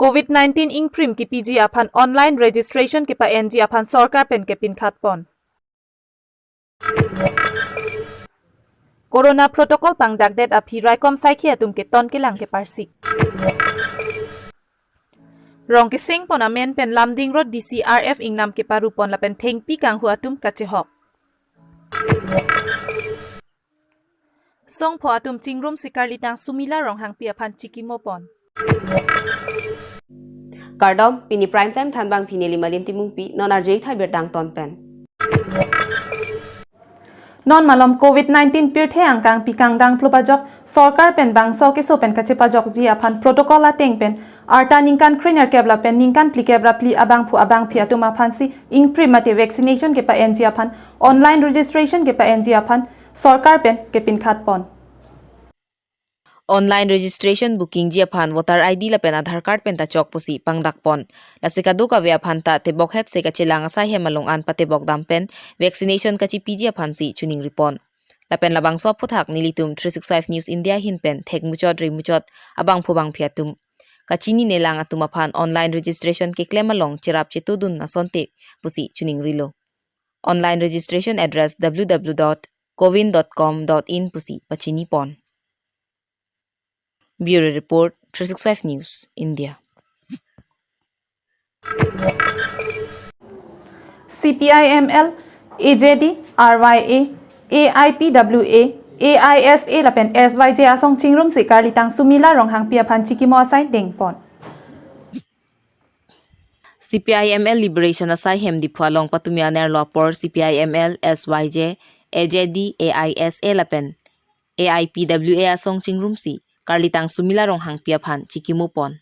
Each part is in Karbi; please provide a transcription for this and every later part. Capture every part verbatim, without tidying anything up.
Covid nineteen ingprim kipiji aphan online registration kepa-enji aphan sorkar pen kepinkhat pon. Corona protocol pangdakdet aphi raikom saikhi atum keton kelang keparsik. Rong keseng pon amen pen Lumding Road D C R F ingnam keparu pon lapen thengpi kanghu atum kachehok. Songpho atum chingrumsi karlitang Sumila Ronghangpi aphan chikimo pon. Kardom, pini Prime Time thanbang pini Limalin Timungpi, non arju-ik thai birta angton pen. Non malom Covid nineteen pirthe angkang pikangdang plupajok, sorkar pen bangso keso pen kachepajokji aphan protocol ateng pen, arta ningkan krenerkep lapen ningkan phlikep ra phli abangphu abangphi atum aphansi ingprim mate vaccination kepa-enji aphan, online registration kepa-enji aphan, sorkar pen kepinkhat pon. Online registration bookingji aphan voter I D lapen Aadhaar card pen ta chok pusi pangdak pon. Lasi kadokave aphan ta tebok het se kachelang asai hem along an patebok dam pen vaccination kachipiji aphansi chiningri pon. Lapen labangso aphuthak nelitum three six five News India ahin pen thekmuchot remuchot abangphu bangphi atum kachininelang atum aphan online registration keklem along cherap chetudun asonte pusi chiningrilo. Online registration address W W W dot cowin dot com dot in pusi pachini pon. Bureau Report, three six five News, India. C P I M L, A J D, R Y A, A I P W A, A I S A lapen S Y J asong chingrumsi karlitang Sumila Ronghangpi aphan chikimo asai dengpon. C P I M L Liberation asai hem Diphu along patumi anerlo apor C P I M L, S Y J, A J D, A I S A lapen A I P W A asong chingrumsi karlitang Sumila Ronghangpi aphan chikimo pon.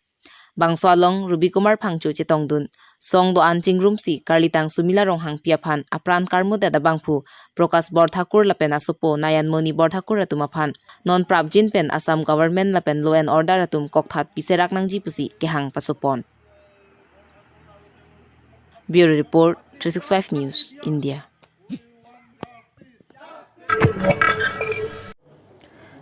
Bangso along Ruby Kumar Phangcho chetongdun, song do-an chingrumsi karlitang Sumila Ronghangpi aphan apran karmudet abangphu Prakash Borthakur lapen asopo Nayanmoni Borthakur atum aphan non prapjin pen Assam Government lapen Law and Order atum kokthat piserak nangji pusi kehang pasopon. Bureau Report, three six five News, India.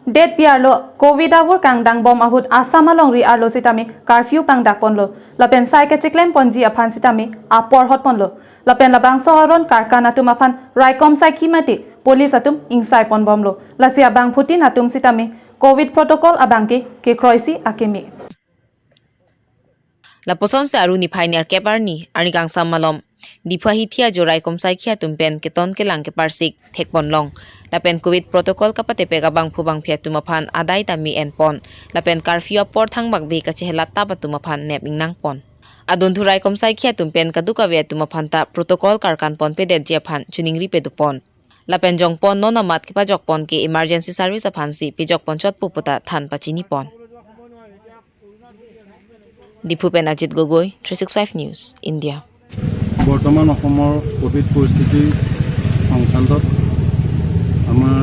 Date pi arlo Covid avur kangdang bom ahut Assam alongri arlo sitame curfew pangdak ponlo. Lapen sai kacheklem ponji aphan sitame apor hot ponlo. Lapen labangso aron karkan atum aphan raikom saikhi mate police atum ingsai pon bomlo. Lasi abangphutin atum sitame Covid protocol abangke kekroisi akeme. Lapuson si aru niphai nerkep arni, arni kangsam malom Diphu ahithi ajo raikom saikhi atum pen keton kelang keparsik thekpon long. Lapen Covid protocol kapatepek abangphu bangphi atum aphan adai tame enpon. Lapen curfew apor thangbak be kachehelat tap atum aphan nep ingnang pon. Adunthu raikom saikhi atum pen kadokave atum aphan ta protocol karkan ponpedetji aphan chiningri pedopon. Lapen jongpon non amat kepajokpon ke emergency service aphansi pejokpon chotpo puta than pachini pon. Diphu pen Ajit Gogoi, three six five News, India. বৰ্তমান অসমৰ কভিড পৰিস্থিতি সংক্ৰান্তত আমাৰ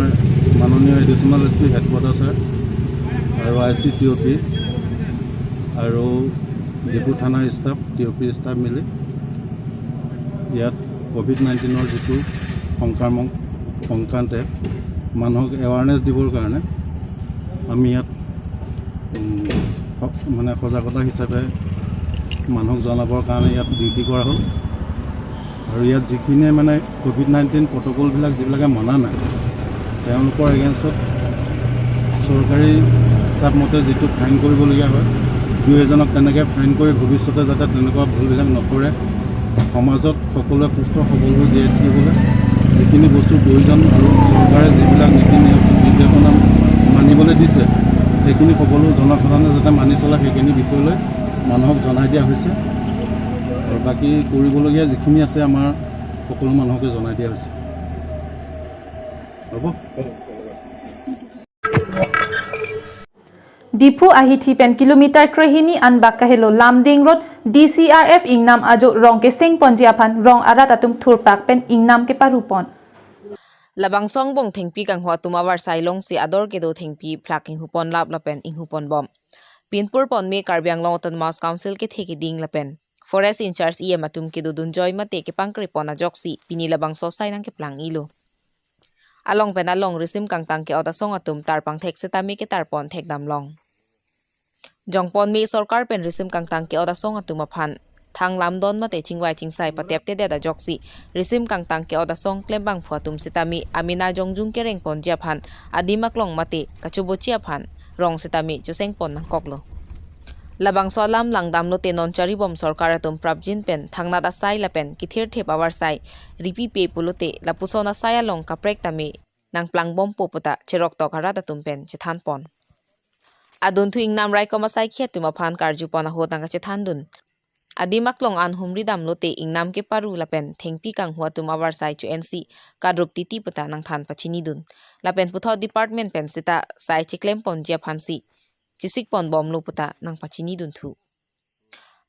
মাননীয় additional S P headquarter sir আৰু I C টি অ' পি আৰু ডিফু থানাৰ ষ্টাফ, টি অ' P staff মিলি ইয়াত কভিড নাইণ্টিনৰ যিটো সংক্ৰমণ সংক্ৰান্তে মানুহক এৱাৰনেছ দিবৰ কাৰণে আমি ইয়াত, উম, স-, মানে সজাগতা হিচাপে মানুহক জনাবৰ কাৰণে ইয়াত ডিউটি কৰা হ'ল। আৰু ইয়াত যিখিনিয়ে মানে কভিড নাইণ্টিন প্ৰট'কলবিলাক যিবিলাকে মনা নাই, তেওঁলোকৰ এগেইনষ্টত চৰকাৰী হিচাপ মতে যিটো ফাইন কৰিবলগীয়া হয়, দুই এজনক তেনেকৈ ফাইন কৰি ভৱিষ্যতে যাতে তেনেকুৱা ভুলবিলাক নকৰে, সমাজত সকলোৱে সুস্থ সবল হৈ জীয়াই থাকিবলৈ যিখিনি বস্তুৰ প্ৰয়োজন আৰু চৰকাৰে যিবিলাক নীতি নিয়ম নিৰ্দেশনা মানিবলৈ দিছে, সেইখিনি সকলো জনসাধাৰণে যাতে মানি চলে, সেইখিনি বিষয়লৈ মানুহক জনাই দিয়া হৈছে। আৰু বাকী কৰিবলগীয়া যিখিনি আছে আমাৰ সকলো মানুহকে জনাই দিয়া হৈছে। হ'ব? Diphu ahithi pen kilometer krehini anbak kahelo Lumding Road D C R F ingnam ajo rong keseng ponji aphan rong arat atum thurpak pen ingnam keparu pon. Labangso angbong thengpi kanghu atum avarsai longsi ador kedo thengpi phlak inghu pon lap lapen inghu pon bom. Pinpur ponme Karbi Anglong Autonomous Council kethe keding lapen Forest in-charge E M atum kedodun joi mate kepangkre pon ajoksi pini labangso asai nangkeplang-ilo. Along pen along risim kangtang ke-ot asong atum tarpang thek setame ketar pon thekdam long. Jongpon me sorkar pen risim kangtang ke-ot asong atum aphan thang lamdon mate chingvai chingsai pateptedet ajoksi risim kangtang ke-ot asong klembangphu atum sitame amena jongjung kerengponji aphan adim aklong mate kachobochi aphan rong sitame chosengpon nangkoklo. Labangso alam langdamlote non charibom sorkar atum prapjin pen thangnat asai lapen kithirthip avarsai ripipe pulote lapuson asai along kaprek tame nangplangbompo puta cheroktok arat atum pen chethanpon. Adunthu ingnam raikom asaikhi atum aphan karjupon ahut nangkachethandun. Adim aklong an humri damlote ingnam keparu lapen thengpi kanghu atum avarsai cho-ensi kadrup titi puta nangthan pachinidun. Lapen puthot department pen seta sai cheklemponji aphansi chesikponbomlo puta nangpachinidunthu.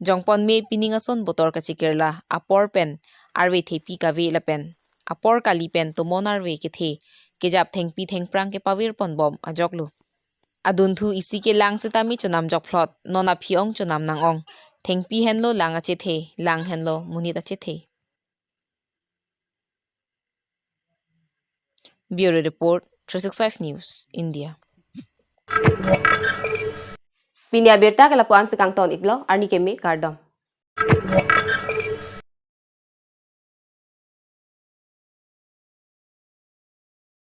Jongpon me pining ason botor kachikirla apor pen arve thepi kave lapen apor kali pen tomon arve kethe kejap thengpi thengphrang kepavirponbom ajoklo. Adunthu isi kelang sitame chonam jokphlot, non aphi-ong chonam nang-ong. Thengpi henlo lang achethe, lang henlo monit achethe. Bureau Report, three six five News, India. Pini abirta ke lapu-an si kangton-iklo, arni keme kardom.